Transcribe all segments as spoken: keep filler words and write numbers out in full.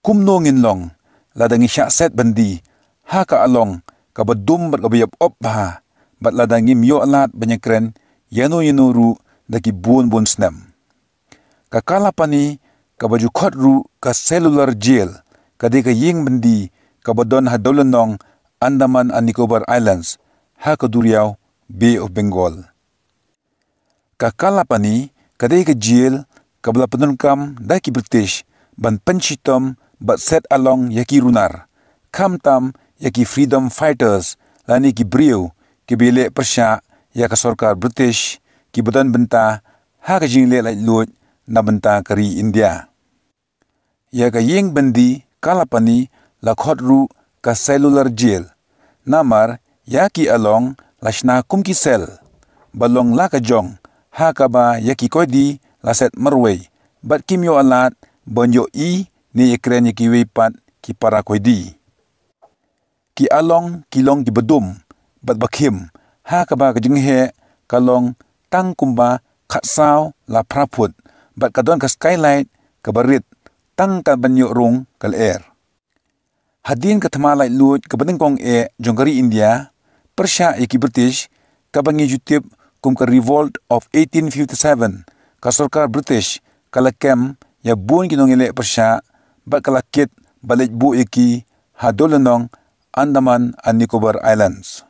Kumno ngin long lada ngi shah set byndi ha ka along kaba dum bad kaba ïap op bha, bad lada ngim ïoh lad ban ïakren ïano ïano ruh da ki bun bun snem? Ka Kalapani, kaba ju khot ruh ka Cellular Jail, ka dei ka ïing byndi kaba don ha dewlynnong Andaman and Nicobar Islands, ha ka duriaw Bay of Bengal. Ka Kalapani ka dei ka jail kaba la pyndonkam da ki British ban pynshitom bad set along ïa ki runar, khamtam ïa ki freedom fighters lane ki briew kiba ïaleh pyrshah ïa ka sorkar British, kiba don bynta ha ka jingïaleh laitluid na bynta ka ri India. Ïa ka ïing byndi Kalapani la khot ruh ka Cellular Jail, namar ïa ki along la shna kum ki cell ba long la ka jong, ha kaba ïa ki koidi la set marwei bad kim ïoh lad ban ïohi ne ïakren ïa kiwei pat ki para koidi. Ki along ki long kiba dum bad ba khim, ha kaba ka jingheh ka long tang kumba khatsaw la phra phut, bad ka don ka skylight kaba rit tang ka ban ïoh rung ka lyer. Hadien ka thma laitluid kaba nyngkong eh jong ka ri India pyrshah ïa ki British, kaba ngi ju tip kum ka Revolt of eighteen fifty-seven, ka sorkar British ka la kem ïa bun ki nongïaleh pyrshah bad ka la kit ba leit buh ïa ki ha dewlynnong Andaman and Nicobar Islands.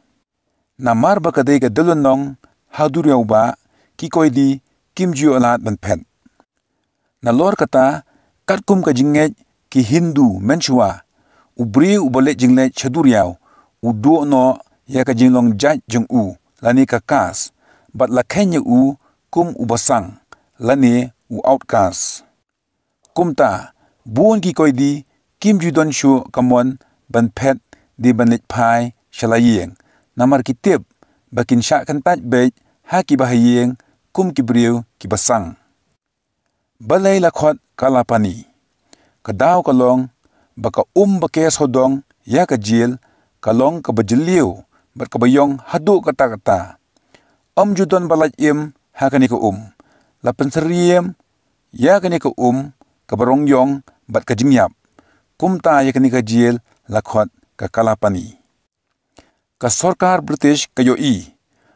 Namar ba ka dei ka dewlynnong ha duriaw bah, ki koidi kim ju ïoh lad ban phet. Nalor kata, katkum ka jingngeit ki Hindu mynshuwa, u briew uba leit jingleit sha duriaw u duh noh ïa ka jinglong jait jong u lane ka caste, bad la kheiñ ïa u kum uba sang lane u outcast. Kumta, bun ki koidi kim ju don shuh ka mon ban phet de ban leit phai sha la ïing, namar ki tip ba kin shah kyntait beit ha kiba ha ïing kum ki briew kiba sang. Balei la khot Kalapani? Ka daw ka long ba ka um ba ker sawdong ïa ka jail ka long kaba jylliew bad kaba ïong haduh katta katta. Ym ju don ba lait im ha kane ka um. La pynsyriem ïa kane ka um kaba rong ïong bad ka jingïap. Kumta ïa kane ka jail la khot ka Kalapani. Ka sorkar British ka ïohi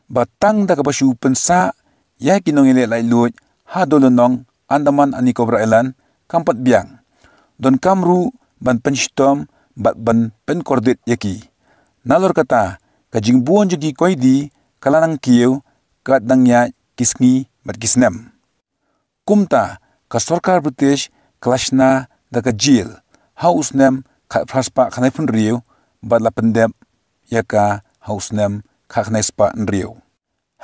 ba tang da kaba shu pynsah ïa ki nongïaleh laitluid ha dewlynnong Andaman and Nicobar Island kam pat biang. Donkam ruh ban pynshitom bad ban pynkordit ïa ki. Nalor kata, ka jingbun jong ki koidi ka la nang kiew, ka dang ïaid ki sngi bad ki snem. Kumta, ka sorkar British ka la shna da ka jail ha u snem khatphra spah khyndai phew hynriew bad la pyndep ïa ka ha u snem khatkhyndai spah hynriew.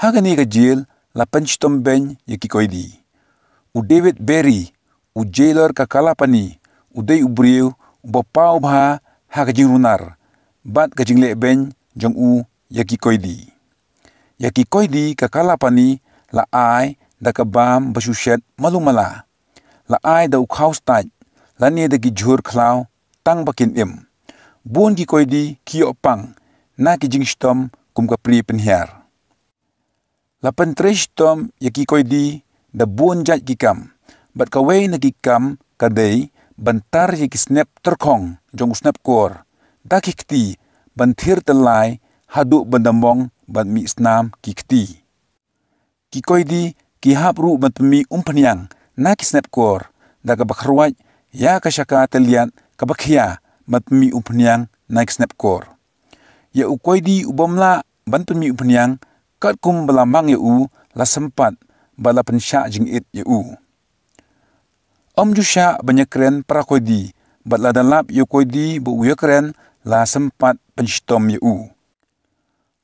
Ha kane ka jail la pynshitom beiñ ïa ki koidi. U David Berry, u jailor ka Kalapani, u dei u briew uba paw bha ha ka jingrunar bad ka jingleh beiñ jong u ïa ki koidi. Ïa ki koidi ka Kalapani la ai da ka bam ba shu shet malu mala. La ai da u khaw stait lane da ki jhur khlaw tang ba kin im. Bun ki koidi ki ïoh pang na ki jingshitom kum ka prie pynhiar. La pyntrei shitom ïa ki koidi da bun jait ki kam, bad kawei na ki kam ka dei ban tar ïa ki snep tyrkhong jong u snep kor da ki kti ban thir tyllai haduh ban da mong bad mih snam ki kti. Ki koidi ki hap ruh ban pynmih umphniang na ki snep kor da kaba khrwai ïa ka shaka tylliat kaba khia ban pynmih umphniang na ki snep kor. Ïa u koidi u bym lah ban pynmih umphniang, katkum ba la mang ïa u, la sympat ba la pynshah jingit ïa u. Ym ju shah ban ïakren para koidi, bad lada lap ïa u koidi ba u ïakren, la sympat pynshitom ïa u.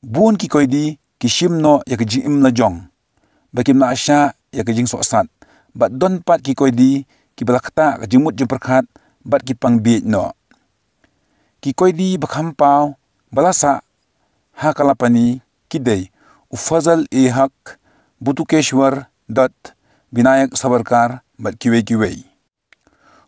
Bun ki koidi ki shim noh ïa ka jingim la jong ba kim lah shah ïa ka jingsohsat, bad don pat ki koidi kiba la ktah ka jingmut jingpyrkhat bad ki pang bieit noh. Ki koidi ba kham paw ba la sah ha Kalapani ki dei u Fazl-e-Haq, Batukeshwar Dutt, Vinayak Savarkar bad kiwei kiwei.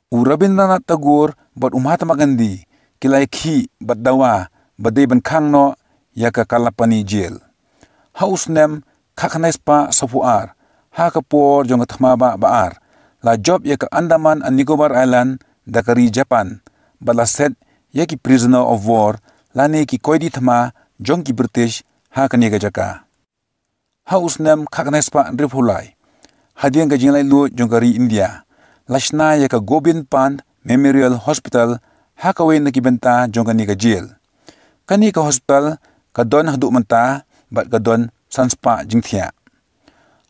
U Rabindranath Tagore bad u Mahatma Gandhi ki la ïakhih bad dawa ba dei ban khang noh ïa ka Kalapani Jail. Ha u snem khatkhyndai spah sawphew ar, ha ka por jong ka thma bah ba ar, la jop ïa ka Andaman and Nicobar Island da ka ri Japan, bad la set ïa ki prisoner of war lane ki koidi thma jong ki British ha kane ka jaka. Ha u snem khatkhyndai spah hynriewphew lai, hadien ka jinglaitluid jong ka ri India, la shna ïa ka Gobind Pant Memorial Hospital ha kawei na ki bynta jong kane ka jail. Kane ka hospital ka don haduh mynta bad ka don san spah jingthiah.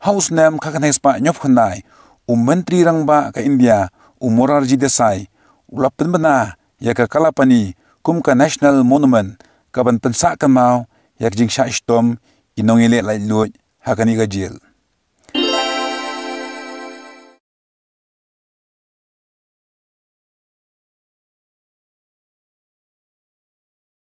Ha u snem khatkhyndai spah hynñiewphew khyndai, u Myntri Rangbah ka India, u Morarji Desai, u la pynbna ïa ka Kalapani kum ka National Monument, kaban pynsah kynmaw ïa ka jingshah shitom ki nongïaleh laitluid ha kane ka jail.